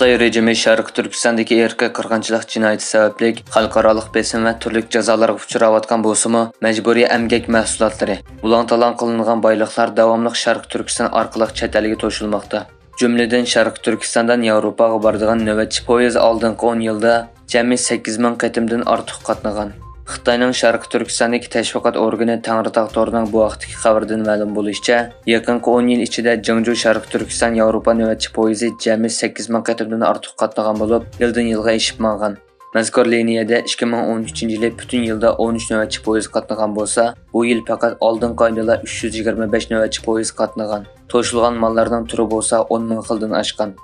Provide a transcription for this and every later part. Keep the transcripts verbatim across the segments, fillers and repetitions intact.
خىتاي رېجىمى شەرقىي تۈركىستاندىكى ئىرقىي قىرغىنچىلىق جىنايىتى سەۋەبلىك خەلقئارالىق بېسىم ۋە تۈرلۈك جازالارغا ئۇچراۋاتقان بولسىمۇ، مەجبۇرىي ئەمگەك مەھسۇلاتلىرى، بۇلاڭ-تالاڭ قىلىنغان بايلىقلار داۋاملىق شەرقىي تۈركىستان ئارقىلىق چەت ئەلگە توشۇلماقتا. جۈملىدىن شەرقىي تۈركىستاندىن ياۋروپاغا بارىدىغان نۆۋەتچى پويىز ئالدىنقى ئون يىلدا جەمئىي سەككىز مىڭ قېتىمدىن ئارتۇق قاتنىغان. خىتاينىڭ شەرقىي تۈركىستاندىكى تەشۋىقات ئورگىنى تەڭرىتاغ تورىنىڭ بۇ ھەقتىكى خەۋىرىدىن مەلۇم بولۇشىچە، يېقىنقى ئون يىل ئىچىدە جېڭجۇ شەرقىي تۈركىستان ياۋروپا نۆۋەتچى پويىزى جەمئىي سەككىز مىڭ قېتىمدىن ئارتۇق قاتنىغان بولۇپ، يىلدىن يىلغا ئېشىپ ماڭغان. مەزكۇر لىنىيەدە ئىككى مىڭ ئون ئۈچىنچى يىلى پۈتۈن يىلدا ئون ئۈچ نۆۋەتچى پويىز قاتنىغان بولسا، بۇ يىل پەقەت ئالدىنقى ئايدىلا ئۈچ يۈز يىگىرمە بەش نۆۋەتچى پويىز قاتنىغان. توشۇلغان ماللارنىڭ تۈرى بولسا ئون مىڭ خىلدىن ئاشقان.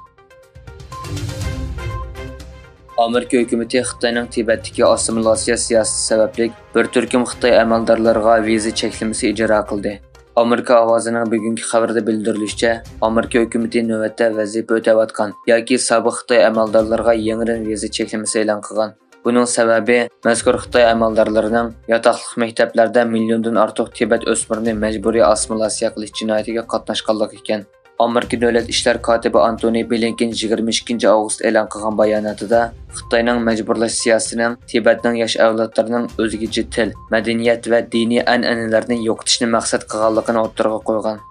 ئامېرىكا ھۆكۈمىتى خىتاينىڭ تىبەتتىكى ئاسسىمىلياتسىيە سىياسىتى سەۋەبلىك بىر تۈركۈم خىتاي ئەمەلدارلىرىغا ۋىزا چەكلىمىسى ئىجرا قىلدى. ئامېرىكا ئاۋازىنىڭ بۈگۈنكى خەۋىرىدە بىلدۈرۈلۈشىچە، ئامېرىكا ھۆكۈمىتى نۆۋەتتە ۋەزىپە ئۆتەۋاتقان ياكى سابىق خىتاي ئەمەلدارلىرىغا يېڭىدىن ۋىزا چەكلىمىسى ئېلان قىلغان. بۇنىڭ سەۋەبى، مەزكۇر خىتاي ئەمەلدارلىرىنىڭ ياتاقلىق مەكتەپلەردە مىليوندىن ئارتۇق تىبەت ئۆسمۈرىنى مەجبۇرىي ئاسسىمىلياتسىيە قىلىش جىنايىتىگە قاتناشقانلىقى ئىكەن. ئامېرىكا دۆلەت ئىشلار كاتىپى ئانتونى بلىنكېن يىگىرمە ئىككىنچى ئاۋغۇست ئېلان قىلغان باياناتىدا، خىتاينىڭ مەجبۇرلاش سىياسىتىنىڭ تىبەتنىڭ ياش ئەۋلادلىرىنىڭ ئۆزگىچە تىل، مەدەنىيەت ۋە دىنىي ئەنئەنىلەرنى يوقىتىشنى مەقسەت قىلغانلىقىنى ئوتتۇرىغا قويغان.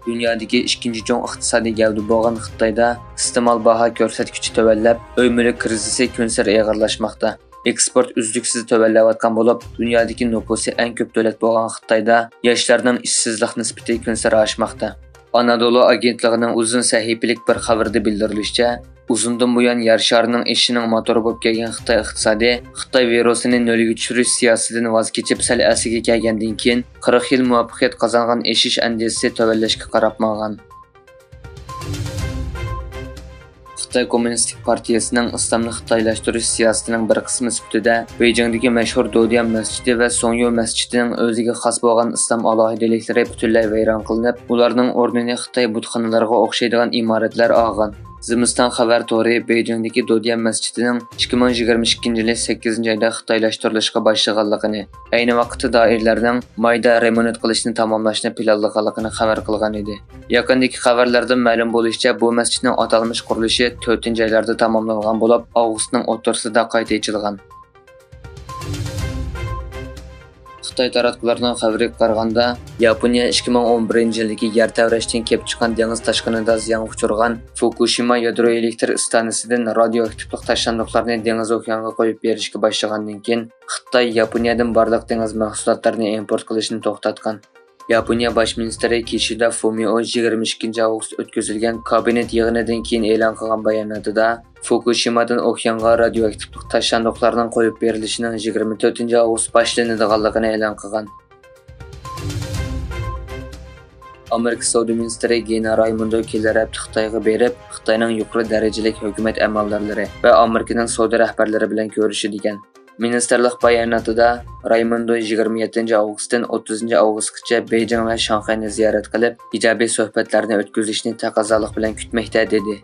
دۇنيادىكى ئىككىنچى چوڭ ئىقتىسادىي گەۋدە بولغان خىتايدا ئىستېمال باھا كۆرسەتكۈچى تۆۋەنلەپ، ئۆي مۈلۈك كىرىزىسى كۈنسېرى ئېغىرلاشماقتا. ئېكسپورت ئۈزلۈكسىز تۆۋەنلەۋاتقان بولۇپ، دۇنيادىكى نوپۇسى ئەڭ كۆپ دۆلەت بولغان خىتايدا ياشلارنىڭ ئىشسىزلىق نىسبىتى كۈنسېرى ئاشماقتا. ئانادولۇ ئاگېنتلىقىنىڭ ئۇزۇن سەھىپىلىك بىر خەۋىرىدە بىلدۈرۈلۈشىچە، ئۇزۇندىن بۇيان يەر شارىنىڭ ئېشىشىنىڭ موتورى بولۇپ كەلگەن خىتاي ئىقتىسادى خىتاي ۋىرۇسىنى نۆلگە چۈشۈرۈش سىياسىتىدىن ۋاز كېچىپ، سەل ئەسلىگە كەلگەندىن كېيىن، قىرىق يىل مۇۋەپپەقىيەت قازانغان ئېشىش ئەندىزىسى تۆۋەنلەشكە قاراپ ماڭغان. خىتاي كوممۇنىستىك پارتىيىسىنىڭ ئىسلامنى خىتايلاشتۇرۇش سىياسىتىنىڭ بىر قىسمى سۈپىتىدە، بېيجىڭدىكى مەشھۇر دوديان مەسچىتى ۋە سوڭيۇ مەسچىتىنىڭ ئۆزىگە خاس بولغان ئىسلام ئالاھىدىلىكلىرى پۈتۈنلەي ۋەيران قىلىنىپ، ئۇلارنىڭ ئورنىنى خىتاي بۇتخانىلىرىغا ئوخشايدىغان ئىمارەتلەر ئالغان. زىمىستان خەۋەر تورى بېيجىڭدىكى دوديان مەسچىتىنىڭ ئىككى مىڭ يىگىرمە ئىككىنچى يىلى سەككىزىنچى ئايدا خىتايلاشتۇرۇلۇشقا باشلىغانلىقىنى، ئەينى ۋاقىتتا دائىرىلەرنىڭ مايدا رېمونت قىلىشنى تاماملاشنى پىلانلىغانلىقىنى خەۋەر قىلغان ئىدى. يېقىندىكى خەۋەرلەردىن مەلۇم بولۇشىچە، بۇ مەسچىتنىڭ ئاتالمىش قۇرۇلۇشى تۆتىنچى ئايلاردا تاماملانغان بولۇپ، ئاۋغۇستنىڭ ئوتتۇرىسىدا قايتا ئېچىلغان. خىتاي تاراتقۇلىرىنىڭ خەۋىرىگە قارىغاندا، ياپونىيە ئىككى مىڭ ئون بىرىنچى يىلدىكى يەر تەۋرەشتىن كېلىپ چىققان دېڭىز تاشقىنىدا زىيانغا ئۇچرىغان فۇكۇشىما يادرو ئېلېكتر ئىستانسىسىدىن رادىيوئاكتىپلىق تاشلاندۇقلارنى دېڭىز ئوكيانغا قويۇپ بېرىشكە باشلىغاندىن كېيىن، خىتاي ياپونىيەدىن بارلىق دېڭىز مەھسۇلاتلىرىنى ئىمپورت قىلىشنى توختاتقان. ياپونىيە باش مىنىستىرى كىشىدا فۇمىئو يىگىرمە ئىككىنچى ئاۋغۇست ئۆتكۈزۈلگەن كابىنېت يىغىنىدىن كېيىن ئېلان قىلغان باياناتىدا، فۇكۇشىمادىن ئوكيانغا رادىيوئاكتىپلىق تاشلاندۇقلارنىڭ قويۇپ بېرىلىشىنىڭ يىگىرمە تۆتىنچى ئاۋغۇست باشلىنىدىغانلىقىنى ئېلان قىلغان. ئامېرىكا سودا مىنىستىرى گېنا رايموندو كېلەر ھەپتە خىتايغا بېرىپ، خىتاينىڭ يۇقىرى دەرىجىلىك ھۆكۈمەت ئەمەلدارلىرى ۋە ئامېرىكىنىڭ سودا رەھبەرلىرى بىلەن كۆرۈشىدىكەن. مىنىستىرلىق باياناتىدا، رايموندو يىگىرمە يەتتىنچى ئاۋغۇستتىن ئوتتۇزىنچى ئاۋغۇستقىچە بېيجىڭ ۋە شاڭخەينى زىيارەت قىلىپ، ئىجابىي سۆھبەتلەرنى ئۆتكۈزۈشنى تەقەززالىق بىلەن كۈتمەكتە، دېدى.